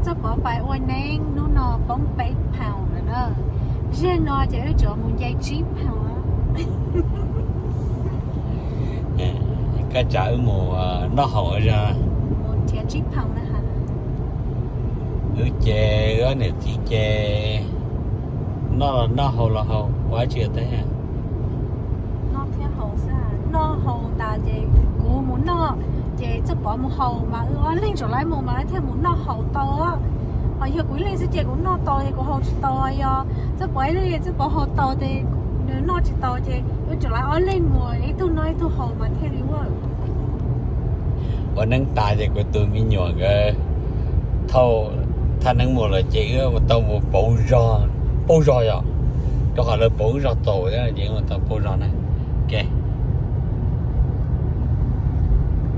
Txoj Pov pais ua neeb hnub no poob peb pound lawm na. Zaum no ces wb tsuas mus nce tsib pound. Koj tsav wb mus noj haus zog. Mus nrhiav tsib pound na. Wb ces wb niam txiv ces noj los noj, haus los haus, ua dab tsi tej. Noj thiab haus xwb, noj haus tas ces kuv mus noj, ces Txoj Pov mus haus mas wb ob leeg tseem laib mus mas thiaj mus noj haus tau. Ho yog kuv ib leeg xwb ces kuv noj tau ces kuv haus tsis tau, yog Txoj Pov ib leeg Txoj Pov haus tau ces nws noj tsis tau ces wb tseem laib ob leeg mus ib tug noj ib tug haus mas thiaj li ua. Ua neeb tas ces kuv tus me nyuam nkawd thauj thaj neeb mus lawm ces wb tau mus pauv zog, pauv zog yom, rau qhov lawv pauv zog txaus thiab ces wb tau pauv zog na. Ok.